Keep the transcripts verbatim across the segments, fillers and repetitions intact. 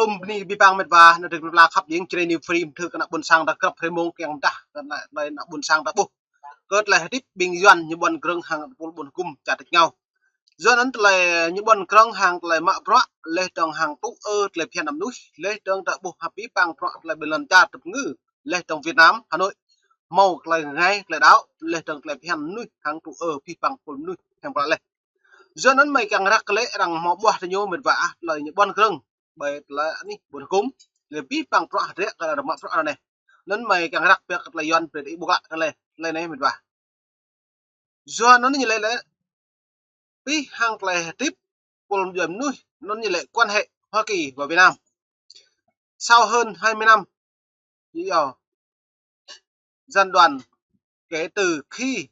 Tum bơni bi pang met wa, ană drơi pla khăp jing črê ni free mơthưk kơ ană ƀôn sang ta krăp hrơi mông kiăng mdah, kơ ană, ană ƀôn sang ta ƀuh. Kơ tơlơi hơdip ƀing Yuan ñu ƀuăn krơ̆ng hăng pul ƀuăn hgŭm čar tĕk ñu. Yua anŭn tơlơi ñu ƀuăn krơ̆ng hăng tơlơi mă bruă, laih dơ̆ng hăng tŭ ư tơlơi phiăn ană mơnuih, laih dơ̆ng ta ƀuh hơbĭ pang bruă tơlơi ƀơi lŏn čar tơpơngư, laih dơ̆ng Việt Nam, Hà Nội, hmâo tơlơi ngai, tơlơi đaŏ, laih dơ̆ng tơlơi phiăn mơnuih hăng tŭ ư hơbĭ pang pul mơnuih, hăng pla laih. Yua anŭn mơi kiăng răk kơ lĕ arăng hmâo ƀuah tơ ñu met wa ah, tơlơi ñu ƀuăn krơ̆ng ƀơi tơlơi anih ƀuăn hgŭm, laih hơbĭ pang bruă hơdră kơ arăng mă bruă anai. Anŭn mơi kiăng răk biă kơ tơlơi Yuan brơi ih ƀuh klă tơlơi, tơlơi anai met wa. Yua anŭn ñu lĕ lĕ, pih hăng tơlơi hơdip pul djuai mơnuih, anŭn ñu lĕ quan hệ Hoa Kỳ và Việt Nam. Sau hơn hai mươi năm, ñu yua gián đoạn kể từ khi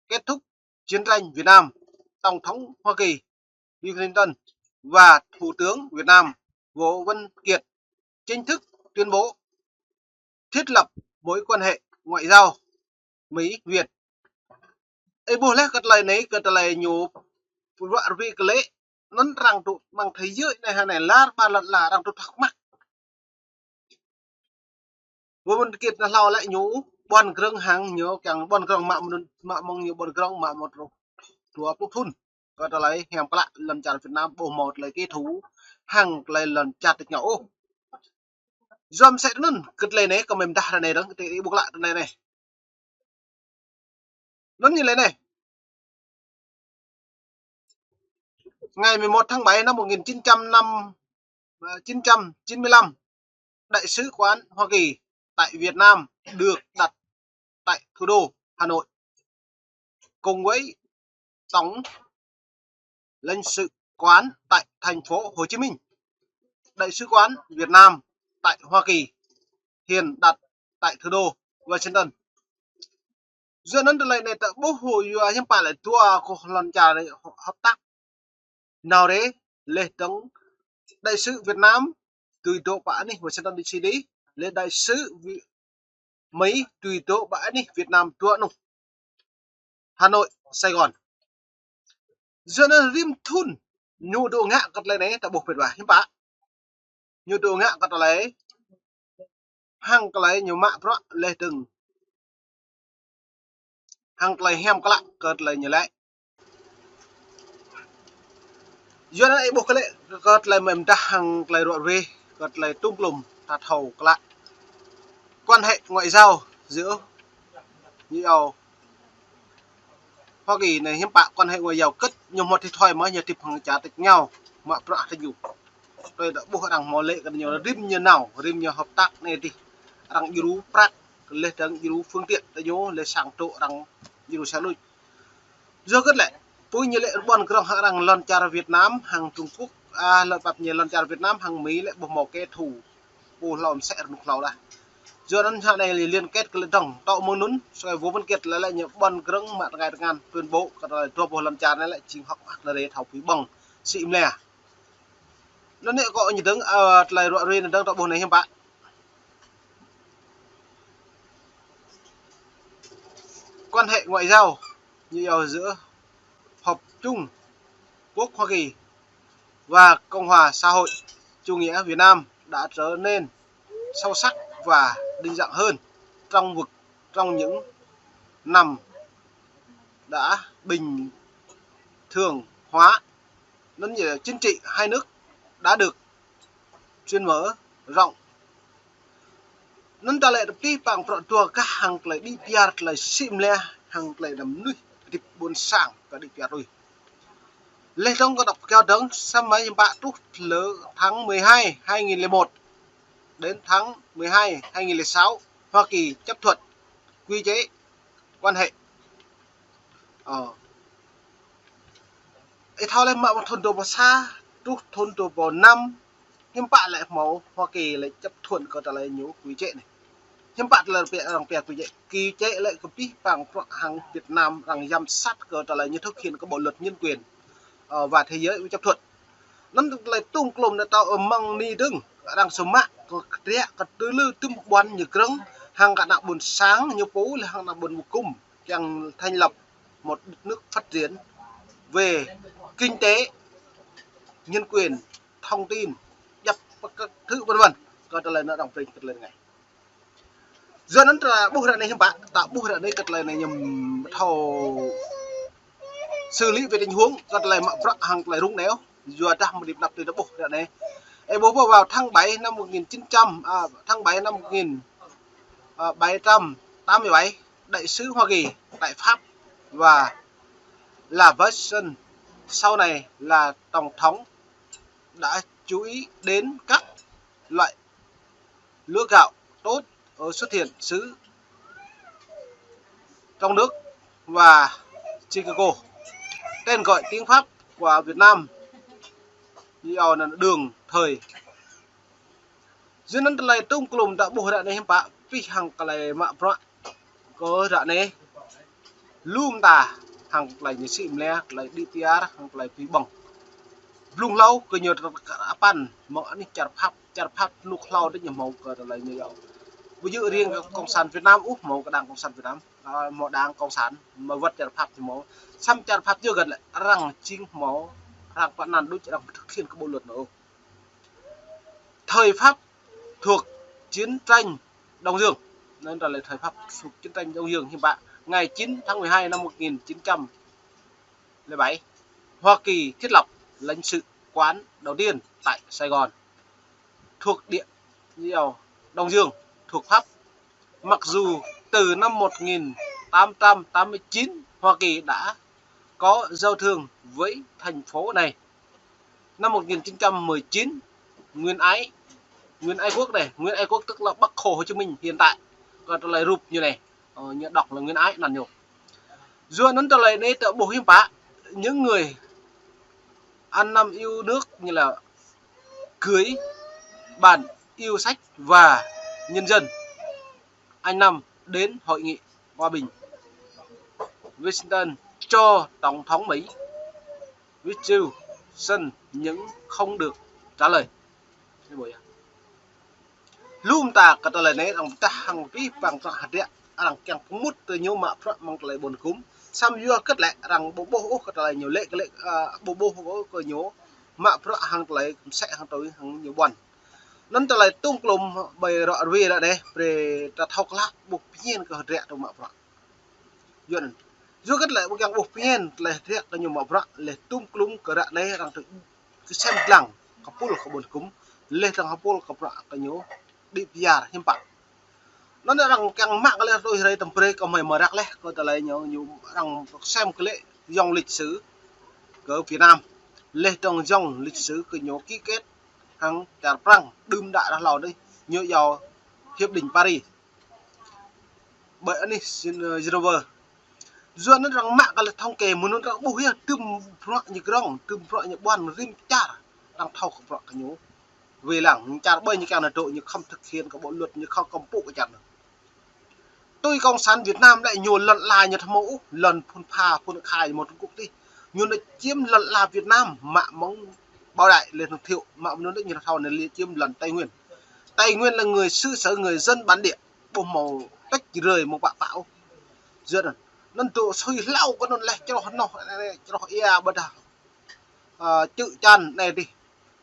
kết thúc chiến tranh Việt Nam, Tổng thống Hoa Kỳ Bill Clinton và Thủ tướng Việt Nam Võ Văn Kiệt chính thức tuyên bố thiết lập mối quan hệ ngoại giao Mỹ Việt. Ih ƀuh laih kơ tơlơi anai, kơ tơlơi ñu pơruă rơwĭ kơ lĕ, anŭn arăng tŭ mơ̆ng thế giới anai hơnai lar ƀar lŏn ala arăng tŭ thắc mắc. Võ Văn Kiệt anŭn hlâo lĕ ñu ƀuăn krơ̆ng hăng ñu kiăng ƀuăn krơ̆ng mă mơ̆n, mă mơ̆ng ñu ƀuăn krơ̆ng mă mơ̆ng truh dua pluh thŭn. Kơ tơlơi hiam klă lŏn čar Việt Nam ƀu hmâo tơlơi kê thu hăng tơlơi lŏn čar tĕk ñu ôh. Yua mơ̆ sĕ anŭn, kơ tơlơi anai kơ mơi mdah ră anai dơ̆ng, kơ tơlơi ih ƀuh klă tơlơi anai. Anŭn ñu lĕ anai. Ngày mười một tháng bảy năm một nghìn chín trăm năm, ờ, chín trăm chín mươi lăm, Đại sứ quán Hoa Kỳ tại Việt Nam được đặt tại thủ đô Hà Nội, cùng với Tổng lãnh sự quán tại thành phố Hồ Chí Minh. Đại sứ quán Việt Nam tại Hoa Kỳ hiện đặt tại thủ đô Washington. Yua anŭn tơlơi anai ta ƀuh yua hiư̆m pă lĕ dua kơ lŏn čar hợp tác nao rai, laih dơ̆ng đại sứ Việt Nam tui dŏ pơ anih Washington D C đi, laih đại sứ Vi-, Mỹ tui dŏ pơ anih Việt Nam dua anŭn, Hà Nội, Sài Gòn. Yua anŭn rĭm thŭn ñu dŏ ngă kơ tơlơi anai ta ƀuh met wa, hiư̆m pă. Ñu dŏ ngă kơ tơlơi hăng tơlơi ñu mă bruă laih dơ̆ng hăng tơlơi hiam klă kơ tơlơi ñu lĕ. Yua anŭn ih ƀuh kơ lĕ kơ tơlơi mơi mdah hăng tơlơi ruă rơwĭ kơ tơlơi tŭm klŭm ta thâo klă. Quan hệ ngoại giao giữa ñu yua Hoa Kỳ anai hiư̆m pă quan hệ ngoại giao kơ̆t ñu hmâo thĭt thoi mơ̆ ñu tip hăng čar tĕk ñu mă bruă tơ ñu. Tui ta ƀuh arăng hmâo lĕ kơ ñu rĭm ñu nao, rĭm ñu hợp tác anai dih. Arăng djru prăk, laih dơ̆ng djru phương tiện tơ ñu, laih sang tŏ arăng djru sa luč. Yua kơ lĕ, pui ñu lĕ ƀuăn krơ̆ng hăng arăng lŏn čar Việt Nam, hăng Trung Quốc, a, lŏn pap ñu lŏn čar Việt Nam, hăng Mỹ lĕ ƀu hmâo kê thu. Ƀu hlâo mơ̆ sĕ rơnŭk hlâo đah. Yua anŭn hơnai liên kết kơ lĕ dơ̆ng, tŏ mơ̆ng anŭn, sui Võ Văn Kiệt lĕ lĕ ñu ƀuăn krơ̆ng mă tơngai tơngan tuyên bố kơ tơlơi dua pluh lăm čar anai lĕ jing hŏk mơak lĕ rê thâo pui ƀơ̆ng. Sĭ mlĕ. Anŭn anai kơ ñu dơ̆ng, a, tơlơi ruă rơwĭ anŭn dơ̆ng ta ƀuh anai hiư̆m pă. Quan hệ ngoại giao, ñu yua giữa Hợp Trung Quốc Hoa Kỳ và Cộng hòa Xã hội Chủ nghĩa Việt Nam đã trở nên sâu sắc và đa dạng hơn trong vực, trong những năm đã bình thường hóa. Anŭn ñu chính trị hai nước đã được cởi mở rộng. Anŭn ta lĕ tơpĭ pang bruă dua gah hăng tơlơi đĭ piar tơlơi sĭ mlĕ hăng tơlơi ană mơnuih hơdip ƀôn sang kơ đĭ piar tui. Laih dơ̆ng kơ đŏk kiao dơ̆ng samơ̆ hiư̆m pă truh lơ tháng mười hai, hai nghìn lẻ một đến tháng mười hai, hai nghìn lẻ sáu, Hoa Kỳ chấp thuận quy chế quan hệ. Ơ. Ih thâo lĕ mă mơ̆ng thŭn dua pluh sa truh thŭn dua pluh năm, hiư̆m pă lĕ hmâo Hoa Kỳ lĕ chấp thuận kơ tơlơi ñu quy chế anai. Hiư̆m pă tơlơi arăng pia quy chế. Quy chế lĕ kơ pĭ pang bruă hăng Việt Nam arăng giám sát kơ tơlơi ñu thực hiện kơ bộ luật nhân quyền, ơ, và thế giới chấp thuận. Anŭn tơlơi tŭm klŭm anai ta ơ mơ̆ng anai dơ̆ng, arăng sơmă kơ kơtriă kơ tơlơi tŭm ƀuăn ñu krơ̆ng, hăng kơ ană ƀôn sang ñu pô lĕ hăng ană ƀôn mơkŭm, kiăng thành lập một đất nước phát triển về kinh tế, nhân quyền, thông tin, djăp pơkơ̆t thứ vân vân. Kơ tơlơi anŭn arăng prin kơ tơlơi anai. Yua anŭn ta ƀuh ră anai hiư̆m pă, ta ƀuh ră anai kơ tơlơi anai ñu thâo xử lý về tình huống kơ tơlơi mă bruă hăng tơlơi rŭng anai. Yua dah mơ̆ng đĭ pơnăp tui ta ƀuh ră anai. Ơ, ƀuh ƀuh vào tháng bảy năm một nghìn chín trăm, à, tháng bảy năm một nghìn, à, bảy trăm tám mươi bảy, đại sứ Hoa Kỳ tại Pháp và là Wilson, sau này là tổng thống, đã chú ý đến các loại lúa gạo tốt, ờ, xuất hiện xứ trong nước và Chicago. Tên gọi tiếng Pháp của Việt Nam, yua anŭn đường thời. Yua anŭn tơlơi tŭm klŭm ta ƀuh ră anai hiư̆m pă, pih hăng tơlơi mă bruă kơ ră anai. Lŏm ta hăng tơlơi ñu sĭ mlĕ, tơlơi đĭ piar, hăng tơlơi pih ƀơ̆ng. Blung hlâo kơ ñu tơ-, apăn, mơ̆ng anih čar Pháp, čar Pháp lŭk hlâo đôč ñu hmâo kơ tơlơi ñu yua. Ƀu djơ̆ riêng kơ Cộng sản Việt Nam ôh, hmâo kơ Đảng Cộng sản Việt Nam, à, hmâo Đảng Cộng sản, mơ̆ wơ̆t čar Pháp ñu hmâo. Samơ̆ čar Pháp yua hơget lĕ, arăng jing hmâo, arăng pơanăn đôč, arăng thực hiện kơ bộ luật anŭn ôh. Thời Pháp thuộc chiến tranh Đông Dương. Anŭn ta lĕ thời Pháp thuộc chiến tranh Đông Dương hiư̆m pă. Ngày chín tháng mười hai năm một nghìn chín trăm lẻ bảy, Hoa Kỳ thiết lập lãnh sự quán đầu tiên tại Sài Gòn, thuộc địa, Đông Dương, thuộc Pháp. Mặc dù từ năm một nghìn tám trăm tám mươi chín, Hoa Kỳ đã có giao thương với thành phố này. Năm một nghìn chín trăm mười chín, Nguyễn Ái, Nguyễn Ái Quốc này, Nguyễn Ái Quốc tức là Bác Hồ Hồ Chí Minh hiện tại, kơ tơlơi rup ñu anai, ờ, ñu đŏk là Nguyễn Ái anăn ñu. Yua anŭn tơlơi anai ta ƀuh hiư̆m pă, những người anh năm yêu nước như là gửi bản yêu sách và nhân dân anh năm đến hội nghị hòa bình Washington cho Tổng thống Mỹ Wilson nhưng không được trả lời. Lŏm ta kơ tơlơi anai arăng pơdah hăng pih păng tơlơi hơdră, arăng kiăng pơmŭt kơ ñu mă bruă mơ̆ng tơlơi ƀôn gŭm. Samơ̆ yua hơget lĕ arăng ƀu ƀuh ôh kơ tơlơi ñu lĕ kơ lĕ, à, ƀu ƀuh ôh kơ ñu mă bruă hăng tơlơi mơsĕ hăng tui hăng ñu ƀuăn. Anŭn tơlơi tŭm klŭm ƀơi ră ruai ră anai, brơi ta thâo klă ƀuh pơñen kơ hơdră tơ mă bruă. Yua anŭn. Yua hơget lĕ ƀu kiăng ƀuh pơñen tơlơi hơdră kơ ñu mă bruă, laih tŭm klŭm kơ ră anai arăng tơ kơsem lăng, kơpul kơ ƀôn gŭm, laih dơ̆ng kơpul kơ bruă kơ ñu đĭ piar hiư̆m pă. Anŭn arăng kiăng mă kơ laih tui hrơi tơm brơi kơ mơi mơrak laih kơ tơlơi ñu, ñu arăng kơsem kơ lĕ yŏng lịch sử kơ Việt Nam. Laih dơ̆ng yŏng lịch sử kơ ñu ký kết hăng čar Prăng đưm đă ră hlâo anai, ñu yua Hiệp định Paris. Ƀơi anih Gen-, Geneva. Yua anŭn arăng mă kơ laih thống kê mơ̆ng anŭn arăng ƀuh yơh, tơm bruă ñu krong, tơm bruă ñu ƀuăn rĭm čar, arăng thâo kơ bruă kơ ñu. Wai lăng, čar ƀơi ñu kiăng nao dŏ, ñu khŏm thực hiện kơ bộ luật, ñu khŏm kơmpŭ kơ čar anŭn. Tui Cộng sản Việt Nam lĕ ñu lŏn ala ñu ƀu hmâo ôh, lŏn phŭn pha, phŭn khai ñu hmâo Trung Quốc tih. Ñu nao chiếm lŏn ala Việt Nam, mă mơ̆ng Bảo Đại, Lê Văn Thiệu, mă mơ̆ng anŭn ñu thâo anai lĕ chiếm lŏn Tây Nguyên. Tây Nguyên là người xứ sở, người dân bản địa. Ƀu hmâo tĕč rơi mơ̆ng pă pă ôh. Yua anŭn, anŭn dŏ sui hlâo kơ anŭn laih čroh noh, čroh ia ƀôdah, ơ, čư̆ čan anai dih.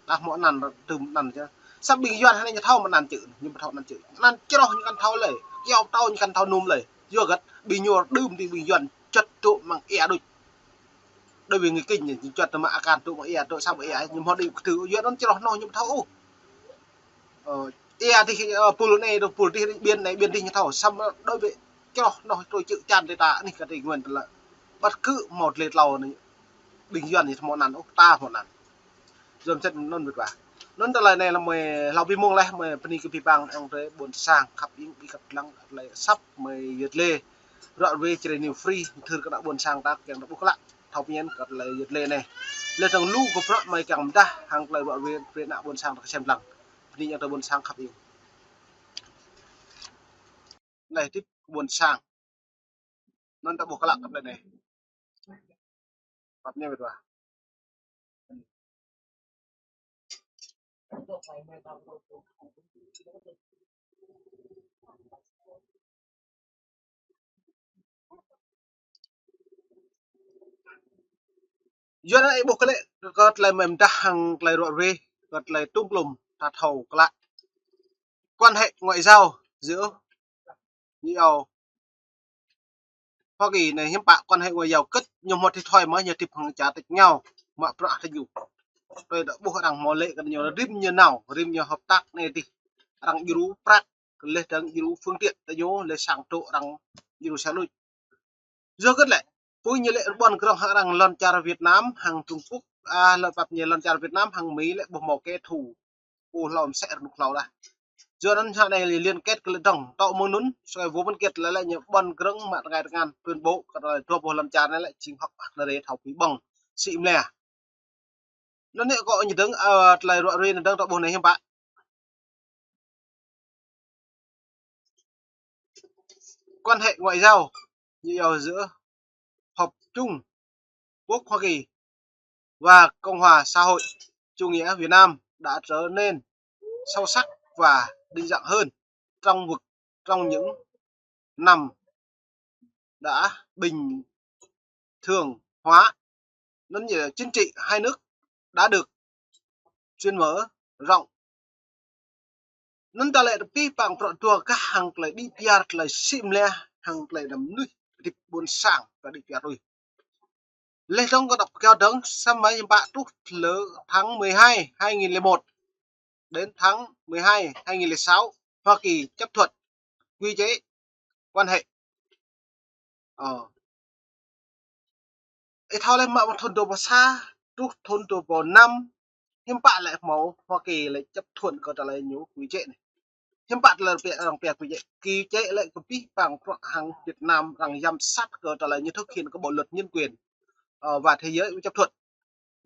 Dah hmâo anăn tơm anăn čơ. Samơ̆ ƀing Yuan anai ñu thâo mơ̆ anăn čư̆, ñu ƀu thâo anăn čư̆. Anăn čroh ñu kăn thâo lơi. Kiao pơtâo ñu kăn thâo num lơi. Yua hơget ƀing ñu đưm dih ƀing Yuan čuăt dŏ mơ̆ng ia đôč. Đối với người Kinh ñu čuăt mă akan dŏ mơ̆ng ia, dŏ sa mơ̆ng ia, ñu hmâo đĭ kơtư̆, yua anŭn čroh noh ñu ƀu thâo ôh. Ơ, ia dih, ơ, pul anai, dŏ pul dih, ƀiên anai, ƀiên dih ñu thâo, samơ̆ đối với čroh noh trôi čư̆ čan tơ ta, anih kơ Tây Nguyên tơlơi. Bất cứ một lê tlâo anai, ƀing Yuan ñu hmâo anăn ôh, ta hmâo anăn. Yua mơsĕ anŭn wơ̆t wa. Anŭn tơlơi anai lĕ mơi hlâo ƀing mơ̆ng laih, mơi bơni kơ abih bang ayŏng adơi ƀôn sang khăp ing ƀing kăp lăng tơlơi săp mơi yơt lê. Ră ruai Jrai News Free, thưr kơ ană ƀôn sang ta kiăng ta ƀuh klă. Thâo pơñen kơ tơlơi yơt lê anai. Laih dơ̆ng lu kơ bruă mơi kiăng pơdah hăng tơlơi ră ruai brơi ană ƀôn sang ta kơsem lăng. Bơni ayŏng adơi ƀôn sang khăp ing. Anai tip ƀôn sang. Anŭn ta ƀuh klă kơ tơlơi anai. Pap ñe wơ̆t wa. Yua anŭn ih ƀuh kơ lĕ, kơ tơlơi mơi pơdah hăng tơlơi ră ruai, kơ tơlơi tŭm klŭm. ta thâo klă. Quan hệ ngoại giao giữa ñu yâo Hoa Kỳ anai hiư̆m pă quan hệ ngoại giao kơ̆t ñu hmâo thi thoai mơ̆ ñu tĭp hăng čar tĕk ngao mă bruă tơ ñu. Tui ta ƀuh arăng hmâo lĕ kơ ñu rĭm ñu nao, rĭm ñu hợp tác anai tih. Arăng djru prăk, leh dơ̆ng djru phương tiện tơ ñu, leh sang trŏ arăng djru sang đôč. Yua kơ lĕ, pui ñu lĕ ƀuăn krong hăng arăng lŏn čar Việt Nam, hăng Trung Quốc, a, lŏn pap ñu lŏn čar Việt Nam, hăng Mỹ lĕ ƀuh hmâo kẻ thù. Pô hlâo msĕ rơnŭk hlâo dah. Yua anŭn hăng anai liên kết kơ lĕ dơ̆ng, tŏ mơ̆ng anŭn, sui vô văn kiện lĕ lĕ ñu ƀuăn krong mă tơngai tơngan, tuyên bố, kơ lĕ dua boh lŏn čar anai lĕ jing hŏk ăt lĕ rê thâo pui ƀơ̆ng, sĭ mlĕ. Anŭn anai kơ ñu dơ̆ng, a, tơlơi ruă rui anai dơ̆ng ta ƀuh anai hiư̆m pă. Quan hệ ngoại giao, ñu yâo giữa Hợp Trung Quốc Hoa Kỳ và Cộng hòa Xã hội Chủ nghĩa Việt Nam đã trở nên sâu sắc và định dạng hơn trong vực, trong những năm đã bình thường hóa. Anŭn yơh chính trị hai nước đã được cởi mở rộng. Anŭn ta lĕ pih păng prăk dua gah hăng tơlơi đĭ piar tơlơi sĭ mlĕ hăng tơlơi đăm nuih tĭp ƀôn sang ta đĭ piar tui. Leh dơ̆ng kơ đŏk pơkeo dơ̆ng, samơ̆ hiư̆m pă truh lơ tháng mười hai, hai nghìn lẻ một đến tháng mười hai, hai nghìn lẻ sáu, Hoa Kỳ chấp thuận quy chế quan hệ. Ơ. Ih thâo lĕ mă mơ̆ng thŭn dua rơbâo sa, truh thŭn dua rơbâo năm, hiư̆m pă lĕ hmâo Hoa Kỳ lĕ chấp thuận kơ tơlơi ñu quy chế anai. Hiư̆m pă tơlơi pia arăng pia quy chế. Quy chế lĕ kơ pih păng prăk hăng Việt Nam arăng giám sát kơ tơlơi ñu thực hiện kơ bộ luật nhân quyền, ơ, và thế giới chấp thuận.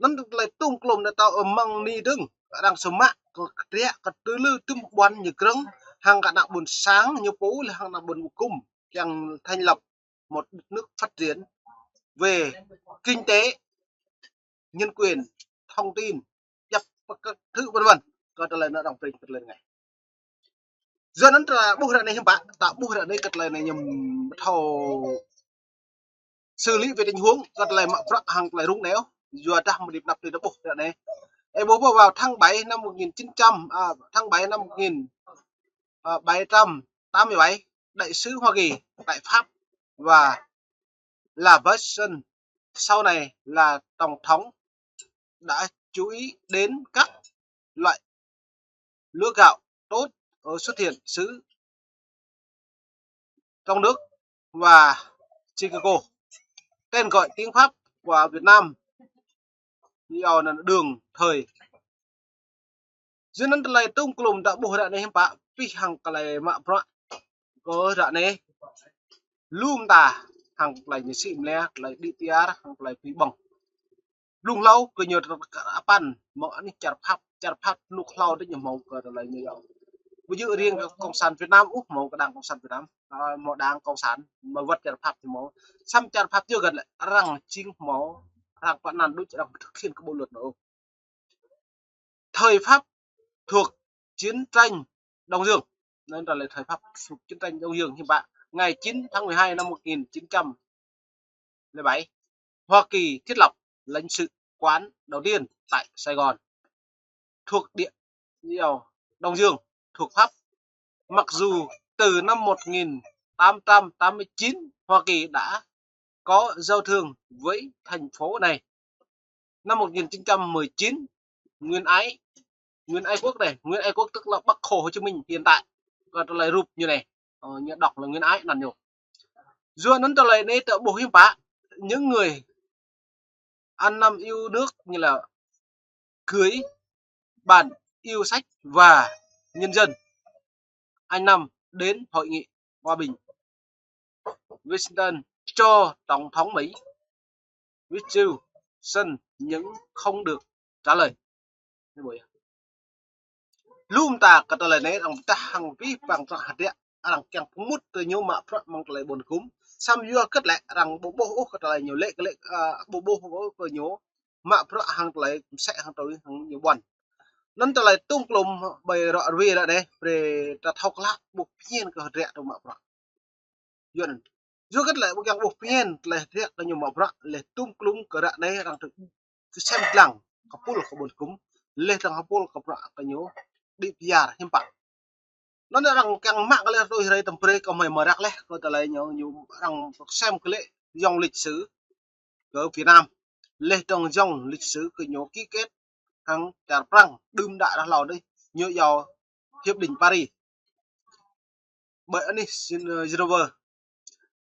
Anŭn tơlơi tŭm klum anai tơ̆ mơ̆ng anai dơ̆ng, arăng sơmă kơ kơtriă kơ tơlơi tŭm ƀuăn ñu krong, hăng kơ ană ƀôn sang ñu pô lĕ hăng ană ƀôn gŭm, kiăng thành lập một đất nước phát triển về kinh tế, nhân quyền, thông tin, djăp pơkơ̆ thứ vân vân. Kơ tơlơi anŭn arăng pring kơ tơlơi anai. Yua anŭn ta ƀuh ră anai hiư̆m pă, ta ƀuh ră anai kơ tơlơi anai ñu thâo xử lý về tình huống kơ tơlơi mă bruă hăng tơlơi rŭng neo. Yua dah mơ̆ng đĭ pơnăp tui ta ƀuh ră anai. Ơ, ƀuh ƀuh vào tháng bảy năm một nghìn chín trăm, à, tháng bảy năm một nghìn, à, bảy trăm tám mươi bảy, đại sứ Hoa Kỳ tại Pháp và là Wilson, sau này là tổng thống, đã chú ý đến các loại lúa gạo tốt ở xuất hiện xứ trong nước và Chicago. Tên gọi tiếng Pháp của Việt Nam, yua anŭn đường thời. Yua anŭn tơlơi tŭm klum ta ƀuh ră anai hiư̆m pă, pih hăng tơlơi mă bruă kơ ră anai. Lŏm ta hăng tơlơi ñu sĭ mlĕ, tơlơi đĭ piar, hăng tơlơi pui ƀơ̆ng. Blung hlâo kơ ñu tơ-, kơ apăn, mơ̆ng anih čar Pháp, čar Pháp rơnŭk hlâo tơ ñu hmâo kơ tơlơi ñu yâo. Ƀu djơ̆ riêng kơ Cộng sản Việt Nam ôh, hmâo kơ Đảng Cộng sản Việt Nam, ơ, hmâo Đảng Cộng sản, mơ̆ wơ̆t čar Pháp ñu hmâo. Samơ̆ čar Pháp yơh gơ̆t lĕ, arăng jing hmâo, arăng pơanăn đôč arăng thực hiện kơ bộ luật anŭn. Thời Pháp thuộc chiến tranh Đông Dương. Anŭn ta lĕ thời Pháp thuộc chiến tranh Đông Dương hiư̆m pă. Ngày chín tháng mười hai năm một nghìn chín trăm lẻ bảy, Hoa Kỳ thiết lập lãnh sự quán đầu tiên tại Sài Gòn, thuộc địa, Đông Dương, thuộc Pháp. Mặc dù từ năm một nghìn tám trăm tám mươi chín, Hoa Kỳ đã có giao thương với thành phố này. Năm một nghìn chín trăm mười chín, Nguyễn Ái, Nguyễn Ái Quốc này, Nguyễn Ái Quốc tức là Bác Hồ Hồ Chí Minh hiện tại. Kơ tơlơi rup ñu anai, ơ, ñu đŏk là Nguyễn Ái anăn ñu. Yua anŭn tơlơi anai ta ƀuh hiư̆m pă, những người anh năm yêu nước như là gửi bản yêu sách và nhân dân anh năm đến hội nghị hòa bình Washington cho Tổng thống Mỹ Richardson nhưng không được trả lời. Lŏm ta kơ tơlơi anai arăng pơdah hăng pih păng prăk hơdră, arăng kiăng pơmŭt tơ ñu mă bruă mơ̆ng tơlơi ƀôn gŭm. Samơ̆ yua kơ lĕ arăng ƀu ƀuh ôh kơ tơlơi ñu lĕ kơ lĕ, ơ, ƀu ƀuh ôh kơ ñu mă bruă hăng tơlơi msĕ hăng tui hăng ñu ƀuăn. Anŭn tơlơi tŭm klum ƀơi ră ruai ră anai, brơi ta thâo klă ƀuh phiăn kơ hơdră tơ mă bruă. Yua anŭn. Yua kơ lĕ ƀu kiăng ƀuh phiăn, tơlơi hơdră kơ ñu mă bruă, leh tŭm klum kơ ră anai arăng tơ kơsem lăng, kơpul kơ ƀôn gŭm, leh dơ̆ng kơpul kơ bruă kơ ñu đĭ pơyar hiư̆m pă. Anŭn arăng kiăng mă kơ lĕ tui hrơi tơm brơi kơ mơi mơrak leh, kơ tơlơi ñu, ñu arăng sem kơ lĕ yŏng lịch sử kơ Việt Nam. Leh dơ̆ng yŏng lịch sử kơ ñu ký kết hăng čar Prăng đưm đă đah hlâo anai, ñu yua Hiệp định Paris. Ƀơi anih Gen-, Geneva.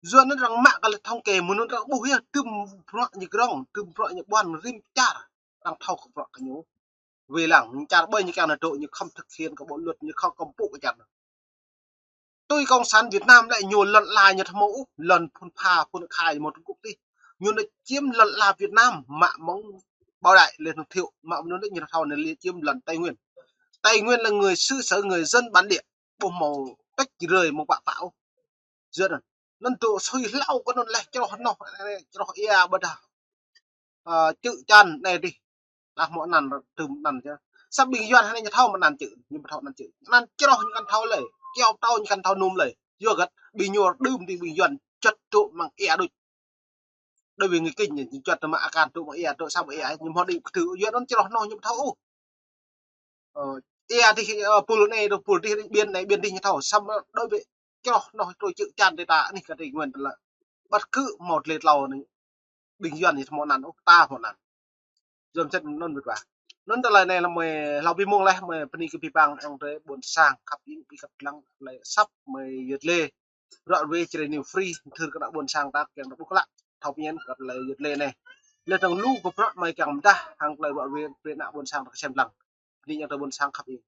Yua anŭn arăng mă kơ lĕ thống kê mơ̆ng anŭn arăng ƀuh yơh, tơm bruă ñu grong, tơm bruă ñu ƀuăn rĭm čar, arăng thâo kơ bruă kơ ñu. Wai lăng, čar ƀơi ñu kiăng nao dŏ, ñu khŏm thực hiện kơ bộ luật, ñu khŏm kơmpŭ kơ čar. Tui Cộng sản Việt Nam lĕ ñu lŏn ala ñu thâo mơ̆ ôh, lŏn phŭn pha, phŭn khai ñu mơ̆ Trung Quốc tih. Ñu nao chiếm lŏn ala Việt Nam, mă mơ̆ng Bảo Đại, Lê Văn Thiệu, mă mơ̆ng anŭn ñu thâo nao chiếm lŏn Tây Nguyên. Tây Nguyên là người xứ sở, người dân bản địa, ƀu hmâo tách rời mơ̆ng pă pă ôh. Yua anŭn, anŭn dŏ sui hlâo kơ anŭn leh čroh noh, čroh ia ƀôdah, ơ, čư̆ čan anai dih. Lah hmâo anăn tơm anăn yơh. Samơ̆ ƀing Yuan hơnai ñu thâo mơ̆ anăn čư̆, ñu ƀu thâo anăn čư̆. Anăn čroh ñu kăn thâo lơi, kiao pơtâo ñu kăn thâo num lơi. Yua hơget, ƀing ñu đưm dih ƀing Yuan juăt dŏ amăng ia đôč. Đối với người Kinh ñu juăt tơ mă akan dŏ amăng ia, dŏ samơ̆ ia, ñu hmâo đĭ kơtư̆, Yuan anŭn čroh noh ñu ƀu thâo ôh. Ơ, ia dih, ơ, pul anai, dŏ pul dih, ƀiên anai, ƀiên dih ñu thâo, samơ̆ đối với čroh noh trôi čư̆ čan dih ta, anih kơ Tây Nguyên tơlơi. Bất cứ một lê tlâo anai, ƀing Yuan ñu hmâo anăn ôh, ta hmâo anăn. Yua mơ̆ čĕt anŭn mơ̆ ƀuh. Anŭn tơlơi anai lĕ mơi hlâo ƀing mơ̆ng leh, mơi bơni kơ abih bang ayŏng adơi ƀôn sang khăp ing ƀing khăp lăng lĕ săp mơi yơt lê. Ră ruai Jrai News Free, thâo kơ ană ƀôn sang ta kiăng ta ƀuh klă. Thâo pơñen kơ tơlơi yơt lê anai. Leh dơ̆ng lu kơ bruă mơi kiăng pơdah, hăng tơlơi ră ruai brơi ană ƀôn sang ta kơsem lăng. Bơni ayŏng adơi ƀôn sang khăp ing.